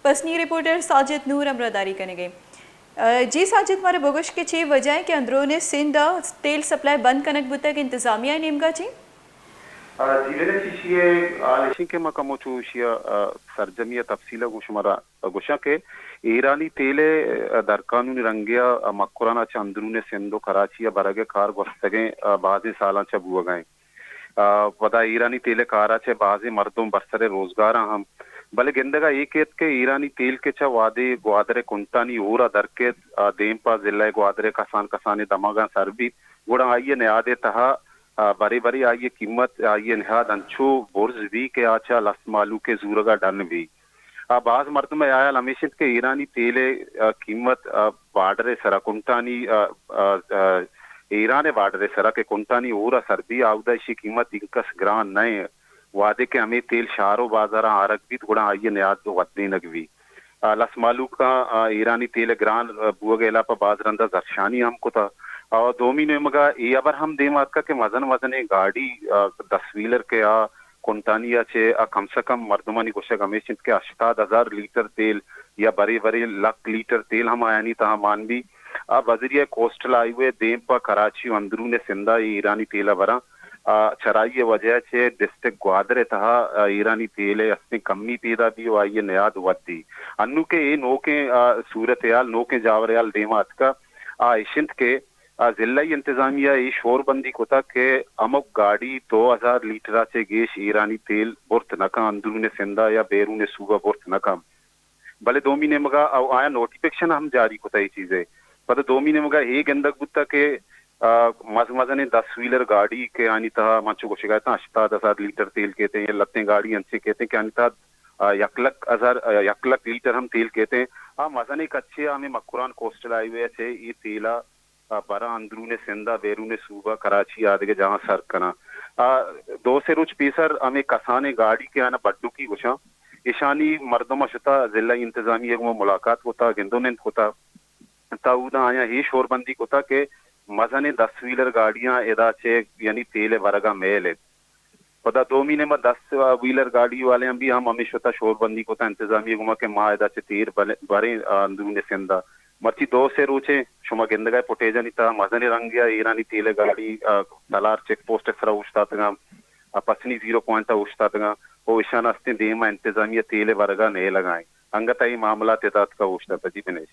پسنی رپورٹر ساجد نور ہمراہ داری کنگے۔ جی ساجد، مارا بگوش کہ چی وجہ ہے کہ اندرون سندھ تیل سپلائی بند کنگ بوتگ، انتظامیہ نیمگا چی؟ آ، جی بلے، چیشی ءِ حال ایشیں کہ ما کمو چو ایشی ءِ، آ، سرجمی ءِ تفصیل ءَ گوں شمارا گوشاں کہ ایرانی تیل ءِ، آ، درقانونی رنگے ءَ، آ، مکران ءَ چہ اندرون سندھ ءُ کراچی ءَ برگ ءِ کار گوستگیں، آ، بازیں سالاں چہ بوگ ءَ انت۔ آ، پدا ایرانی تیل ءِ کار ءَ چہ بازیں مردم برسر روزگاراں ہم، بلے گندگ ءَ اے کیت کہ ایرانی تیل کہ چہ وہدے گوادر ءِ کنٹانی ہور ءَ در کیت، آ، دیم پہ ضلع گوادر ءِ کسان کسانیں دمگاں سر بیت، گڑا آئی ءِ نیاد ءِ تہا آ، برے برے آئی ءِ قیمت، آئی ءِ نہاد انچو برز بی کہ آ چہ لس مہلوک ءِ زورگ ءَ ڈن بی۔ آ، باز مردم ءِ ہیال ہمیش انت کہ ایرانی تیل ءِ، آ، قیمت، آ، بارڈر ءِ سرا کنٹانی، آ، آ، آ، ایران ءِ بارڈر ءِ سرا کہ کنٹانی ہور ءَ سر بی، آودا ایشی قیمت انکس گران نہ انت۔ وہدے کہ ہمے تیل شہر ءُ بازاراں آرگ بیت، گڑا آئی ءِ نیاد ودینگ بیت۔ آ، لس مہلوکاں، آ، ایرانی تیل ءِ گران، آ، بوگ ءِ ہلاپ ءَ باز رندا زھرشانی ہم کتہ۔ آ، دومی نیمگ ءَ اے ہبر ہم دیم ءَ اتکہ کہ مزن مزنیں گاڑی، آ، دس ویلر کہ آ کنٹانی ءَ چہ آ کم سے کم مردمانی گوشگ ہمیش انت کہ ہشتاد ہزار لیٹر تیل یا برے برے لک لیٹر تیل ہم آیانی تہا مان بی۔ آ، بذریعہ کوسٹل ہائی وے دیم پہ کراچی ءُ اندرون سندھ ءَ اے ایرانی تیل ءَ براں۔ آ، چرائی ءِ وجہ ءَ چہ ڈسٹرکٹ گوادر ءِ تہا، آ، ایرانی تیل ءِ استیں کمی پیدا بی ءُ آئی ءِ نیاد ودی۔ انوں کہ اے نوکیں، آ، صورتحال، نوکیں جاورحال دیما اتکا، آ ایش انت کہ، آ، ضلعی انتظامیہ ءَ اے شوربندی کتا کہ ہمک گاڑی دو ہزار لیٹر ءَ چہ گیش ایرانی تیل برت نہ کن، اندرون سندھ ءَ یا بیرون صوبہ برت نہ کن۔ بلے دومی نیمگا او آیاں نوٹیفکیشن ہم جاری کتا اے چیزے۔ پدا دومی نیمگا اے گندگ بوتا کہ، آ، مز مزنیں دس ویلر گاڑی کہ آنی تہا من چو گوشگا اتاں ہشتاد ہزار لیٹر تیل کیتیں، یا لتیں گاڑی انچیں کیتیں کہ آنی تہا، آ، یک لک ہزار، آ، یک لک لیٹر ہم تیل کیتیں۔ آ مزنیں کچے آ ہمیں مکران کوسٹل ہائی وے چہ اے تیلا آ، براں اندرون سندھ ءَ، بیرون صوبہ، کراچی ءَ آدگہ جاہاں سر کناں۔ آ، دو سے روچ پیسر ہمے کسانیں گاڑی کہ آناں بڈوکی گوشاں، ایشانی مردم ءَ شتا ضلعی انتظامیہ ءَ گوں ملاقات کتا، گند ءُ نند کتا، تا اودا آیاں اے شوربندی کتا کہ مزنیں دس ویلر گاڑیاں ادا چہ یعنی تیل ءِ ورگ ءَ میل ایت۔ پدا دومی نیمہ دس ویلر گاڑی والے ہم بھی ہم ہمیں شتا شوربندی کتا انتظامیہ گما کہ ما ادا چہ تیر بلے-، بریں، آ، اندرون سندھ ءَ۔ مرچی دو سے روچے شما گندگا فوٹیجانی تہا مزنیں رنگے ءَ ایرانی تیل ءِ گاڑی، آ، تلار چیک پوسٹ ءِ سرا اوشتاتگاں، آ، پسنی زیرو پوائنٹ ءَ اوشتاتگاں، او ایشان استیں دیما انتظامیہ تیل ءِ ورگا نیلگا ایں۔ انگت ءَ اے معاملات ادا اتکا اوشتاتا۔ جی بنیش۔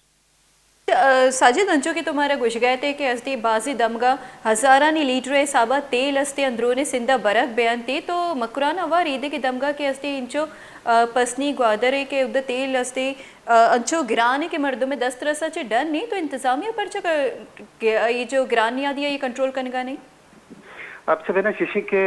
آ، ساجد، انچو کہ تو مارا گوشگا ات کہ استے بازیں دمگا ہزارانی لیٹر ءِ حسابا تیل استے اندرون سندھ ءَ برگ بیانتے، تو مکران ہوار ایدگہ دمگا کہ استے انچو، آ، پسنی گوادر ءَ کہ اود تیل استے، آ، انچو گران ءَ کہ مردم ءِ دست رسا چہ ڈن نی، تو انتظامیہ پرچا ک-، کہ اے جو گران نیادی ءَ اے کنٹرول کنگا نی؟ اب چہ بنا ششی کہ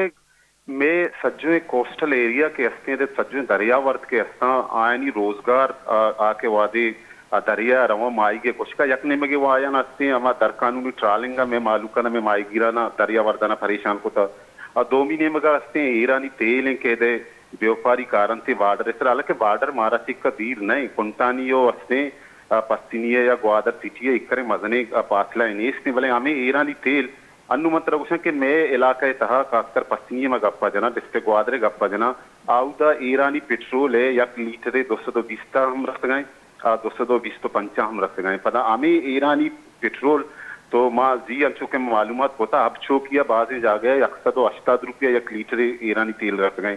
مئے سجہیں کوسٹل ایریا کہ استیں، دے سجہیں دریاورد کہ استاں، آیانی روزگار، آ، آ کہ وہدے، آ، دریا ءَ رواں ماہیگ ءِ کشکا، یک نیمگے وایان استیں، ہما درقانونی ٹرالنگ ءَ مئے مہلوکاں، مئے ماہیگیراناں، دریاورداناں پریشان کتا۔ آ، دومی نیمگا استیں ایرانی تیل ایں کہ دے بیوپاری کارنتے بارڈر ءِ سرا، حالانکہ بارڈر مارا چکا دیر نہ ایں، کنٹانی ءُ استیں، آ، پستنی ءَ یا گوادر سٹی ءَ اکریں مزنیں، آ، فاصلہ ءَ نیستیں، بلے ہمے ایرانی تیل انوں من ترا گوشاں کہ مئے علاقہ ءِ تہا، خاص کر پسنی ءَ ما گپ ءَ جناں، ڈسٹرکٹ گوادر ءِ گپ ءَ جناں، آودا ایرانی پٹرول ءِ یک لیٹرے دو سد ءُ بیست ءَ ہم رسگا ایں، آ، دو سد ءُ بیست ءُ پنچ ءَ ہم رسگا ایں۔ پدا ہمے ایرانی پٹرول تو ما زی انچو کہ معلومات کتا، ہب چوکی ءَ بازیں جاگہ ءَ یک سد ءُ ہشتاد روپیہ یک لیٹرے ایرانی تیل رسگا ایں۔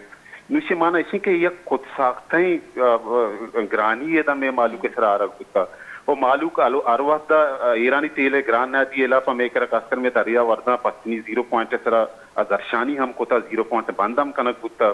نوشی مانا ایشی کہ یک خود ساختیں، آ، آ، گرانی ادا مئے مہلوک ءِ سرا آرگ بوتا۔ او مہلوک ہلو-، ہر وہد ءَ، آ، ایرانی تیل ءِ گران نادی ءِ ہلاپ ءَ مئے کرا خاص کر مئے دریا ورداں پستنی زیرو پوائنٹ ءِ سرا، آ، زھرشانی ہم کتا، زیرو پوائنٹ بند ہم کنگ بوتا۔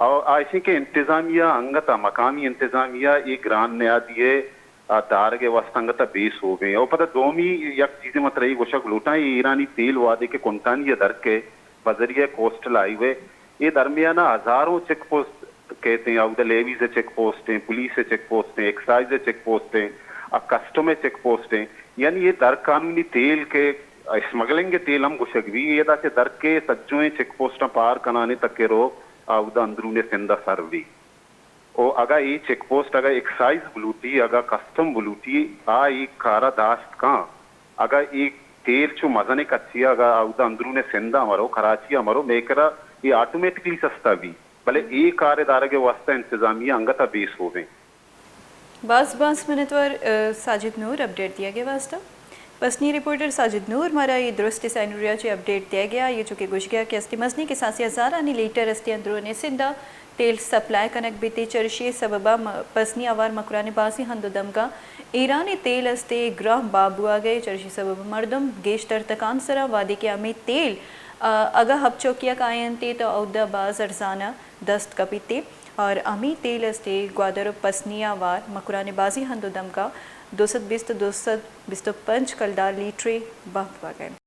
او آ ایشی کہ انتظامیہ انگت ءَ، مقامی انتظامیہ اے گران نادی ءِ، آ، دارگ ءِ واستہ انگت ءَ بے سوبیں۔ او پدا دومی یک چیزے من ترا اے گوشگ لوٹاں، اے ایرانی تیل وہدے کہ کنٹانی ءَ در کئے، بذریعہ کوسٹل ہائی وے، اے درمیان ءَ ہزاروں چیک پوسٹ کیت ایں، اودا لیویز ءِ چیک پوسٹ ایں، پولیس ءِ چیک پوسٹ ایں، ایکسائز ءِ چیک پوسٹ ایں، آ، کسٹم ءِ چیک پوسٹ ایں۔ یعنی اے در قانونی تیل کہ اسمگلنگ ءِ تیل ہم گوشگ بی، ادا چہ در کئے سجہیں چیک پوسٹاں پار کنانے تک کہ رو، آ، اودا اندرون سندھ ءَ سر بی۔ او اگاں اے چیک پوسٹ، اگاں ایکسائز بلوٹی، اگاں کسٹم بلوٹی، آ اے کارا داشت کن۔ اگاں اے تیل چو مزنیں کچے ءَ اگاں اودا اندرون سندھ ءَ مرو، کراچی ءَ مرو، مئے کرا اے آٹومیٹکلی سستا بی۔ بلے اے کار ءِ دارگ ءِ واستہ انتظامیہ انگت ءَ بے سوبیں۔ باز باز منتوار ساجد نور اپڈیٹ دیگ ءِ واستہ۔ پسنی رپورٹر ساجد نور مارا اے درست سینریو ءَ چہ اپڈیٹ دیگ ءَ آئی، چونکہ گوشگ ءَ کہ استی مزنیں کساسے ہزارانی لیٹر استی اندرون سندھ ءَ تیل سپلائی کنگ بیت، چرشی سبب ءَ پسنی آوار مکران ءِ بازیں ہند ءُ دمگاں ایرانی تیل استی گراں بہا بوگ ءَ، چرشی سبب ءَ مردم گیشتر تکان سرا، وہدے کہ ہمے تیل اگہ ہب چوکی ءَ کاینت تو اودا باز ارزان ءَ دست کپیت اور ہمے تیل استی گوادر ءُ پسنی آوار مکران ءِ بازیں ہند ءُ دمگاں دو سد بیست ءُ دو سد بیست ءُ پنچ کلدار لیٹرے بہا بوگ ءَ انت۔